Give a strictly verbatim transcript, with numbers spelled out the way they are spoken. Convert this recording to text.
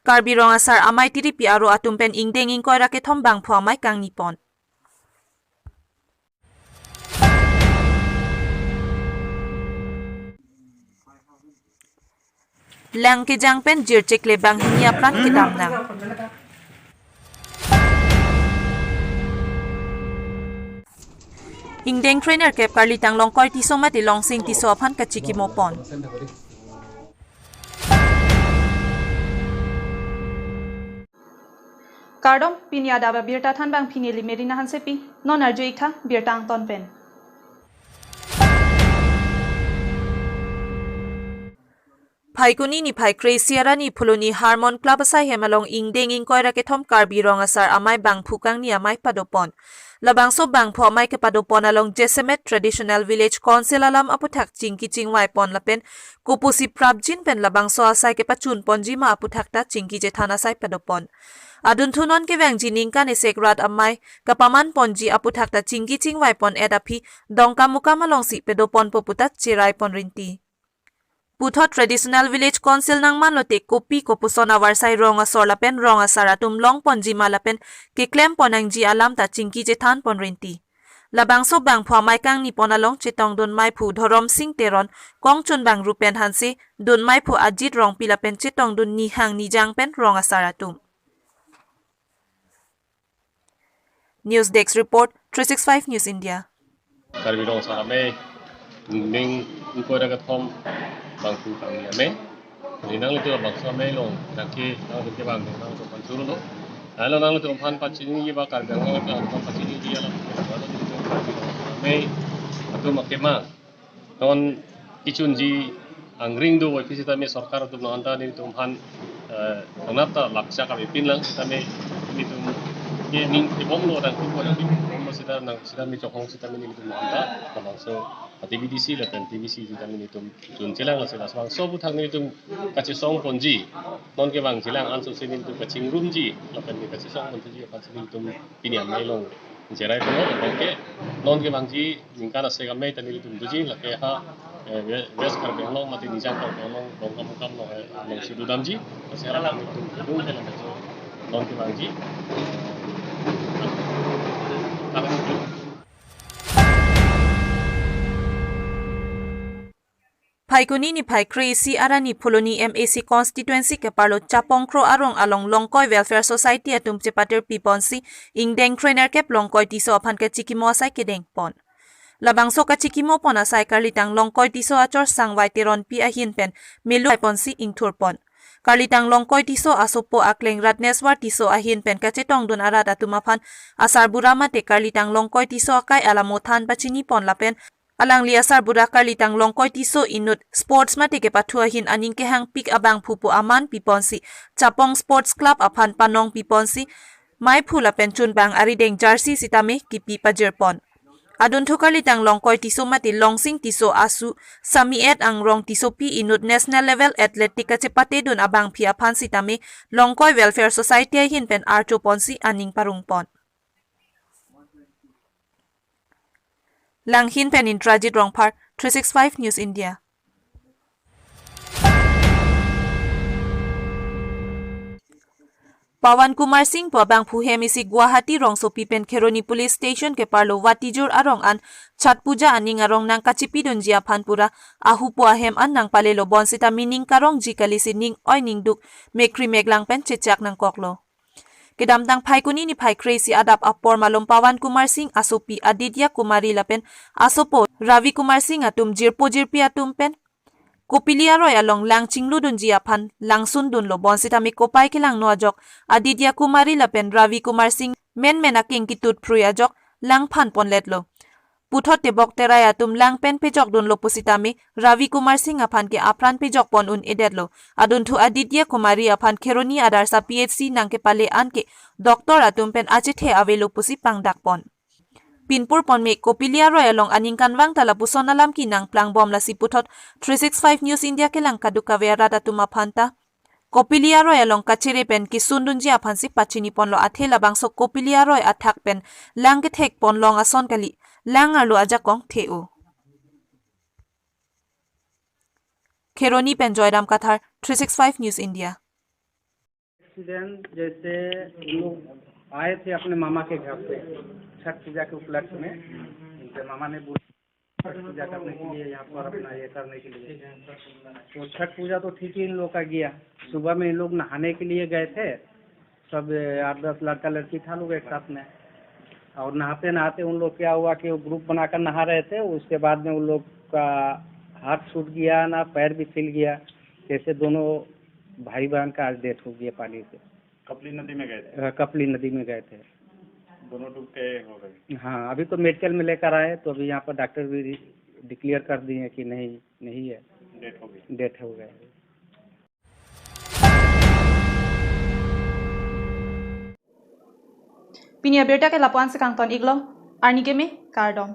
Karbi Rong Asar Amei Tiripi Aro atum pen ingdeng ingkoi ra kethom bangphu amei kangni pon. Lang kejang pen jirchekle banghini apran kedam nang. Ingdeng krenerkep Karlitang Longkoi Tisso mate Longsing Tisso aphan kachikimo pon. Kardom, pini adap abirta thanbang pini Limerina Hansepi, non arju-ik tha birta angton pen. Phaikuni niphai kre-isi arni Phuloni Harmon Club asai hem along ingdeng ingkoi ra kethom Karbi Rong Asar Amei bangphu kangni amei padopon. Labangso bangphu amei kepadopon along Jesemet Traditional Village Council alam aputhak chingki chingvai pon lapen kopusi prapjin pen labangso asai kepachun ponji ma aputhak ta chingki chethan asai padopon. Adunthu non kevangji ningkan isi rat amei kapaman ponji aputhak ta chingki chingvai pon-et aphi Dongkamukam alongsi padopon po puta cherai pon rinti. Puthot Traditional Village Council nangmanlote kopi kopuson avarsai rong asor lapen rong asar atum long ponji ma lapen keklem pon nangji alam ta chingki chethan pon rinti. Labangso bangphu amei kangni pon along chetongdun meiphu Dhoromsing Teron, kongchunbang Rupen Hanse, dun meiphu Ajit Rongpi lapen chetongdun nihang nijang pen rong asar atum. News Desk Report, three six five News India. Karbi Rong Asar Amei, ingdeng ingkoi ra kethom bangphu kangni amei. Jadi nanglitum labangso amei along, nangke, nangke bang, nangke panchuru lo. Lalu nanglitum aphan pachiniji ba Karbi Anglong aphan pachiniji alam, lalu nelitum Karbi Rong Asar Amei atum akemang non kechunji angring do, wai pisi tame sorkar atum non anta nelitum aphan, eh, anat ta laksa kami pinlang sitame nelitum ke ning tebom lo, nang tebom lo, nang tebom lo sita, nang sita mi chokong sitame nelitum non anta labangso T V D C lapen T V C sitame nelitum chun chelang, lasi labangso aputhak nelitum kachesong ponji, non kevangjilang ansose nelitum kachingrumji lapen kachesong ponji aphansi nelitum pini amei along cherai pon lo. Lapen ke non kevangji ningkan isi amei ta nelitum doji, lake ha, eh, We-, West Karbi Anglong mate nijang Karbi Anglong Dongkamukam along, eh, alongsi dodamji. Lasi alam nelitum kedung ke lapen non kevangji, eh, alam nelitum. Phaikuni niphai kre-isi arni Phuloni M A C constituency keparlo Chapongkro arong along Longkoi Welfare Society atum chepatir piponsi ingdeng krenerkep Longkoi Tisso aphan kachikimo asai kedeng pon. Labangso kachikimo pon asai Karlitang Longkoi Tisso achor Sangvai Teronpi ahin pen melu ponsi ingthur pon. Karlitang Longkoi Tisso asopo akleng Ratneswar Tisso ahin pen kachetongdun arat atum aphan asarbura mate Karlitang Longkoi Tisso akai alamo than pachini pon lapen alangli asarbura Karlitang Longkoi Tisso inut sports mate kepathu ahin aning kehangpik abangphu pu aman piponsi Chapong Sports Club aphan panong piponsi meiphu lapen chunbang arideng jersey sitame kipi pajir pon. Adunthu Karlitang Longkoi Tisso mate Longsing Tisso asu Samiet Angrong Tissopi inut national level athletic kachepatedun abangpi aphan sitame Longkoi Welfare Society ahin pen archo ponsi aning parong pon. Langhin pen Indrajit Rongphar, three six five News India. Pawan Kumar Singh pu abangphu hem isi Guwahati rongsopi pen Kheroni Police Station keparlo Watijur arong an Chhat Puja aning arong nangkachipidunji aphan pura ahupo ahem an nangpalelo bonsita mining karongji kalisi ning oi ning duk mekri meklang pen chechak nangkoklo. Kedamtang Phaikuni niphai kre-isi adap apor malom Pawan Kumar Singh asopi Aditya Kumari lapen asopo Ravi Kumar Singh atum jirpo jirpi atum pen Kopili aroi along lang chingludunji aphan langsun dunlo bonsitame kopai kelangno ajok Aditya Kumari lapen Ravi Kumar Singh menmen akeng kitut phrui ajok langphan ponletlo. Puthot tebok terai atum lang pen pejok dunlo pusitame Ravi Kumar Singh aphan ke apran pejok pon un-edetlo. Adunthu Aditya Kumari aphan Kheroni Adarsha P H C nangkepale anke doctor atum pen achethe avelo pusi pangdak pon. Pinpur ponme Kopili aroi along aningkanvang ta lapuson alam kenangplang bom lasi puthot three six five News India kelang kadokave arat atum aphan ta Kopili aroi along kachere pen kesundunji aphansi pachini ponlo, athe labangso Kopili aroi athak pen lang kethek pon long ason kali, lang arlo ajakong the-o. Kheroni pen Joyram Kathar, three six five News India. Incident जैसे, उन लोग आए थे अपने मामा के घर पे छठ पूजा के उपलक्ष्य में। उनके मामा ने बोला छठ पूजा करने के लिए, यहाँ पर अपना ये करने के लिए। तो छठ पूजा तो ठीक ही इन लोग का गया। सुबह में इन लोग नहाने के लिए गए थे, सब आठ दस लड़का लड़की था लोग एक साथ में। और नहाते नहाते उन लोग क्या हुआ कि वो ग्रुप बनाकर नहा रहे थे, उसके बाद में उन लोग का हाथ छूट गया ना, पैर भी फिसल गया। जैसे दोनों भाई बहन का आज डेथ हो गया पानी से। कपली नदी में गए थे? हाँ, कपली नदी में गए थे। दोनों डूब के हो गए? हाँ, अभी तो मेडिकल में लेकर आए, तो अभी यहाँ पर डॉक्टर भी डिक्लेयर कर दिए कि नहीं, नहीं है। डेथ हो गई? डेथ हो गए। Pini abirta ke lapu-an si kangton iklo, arni keme, kardom.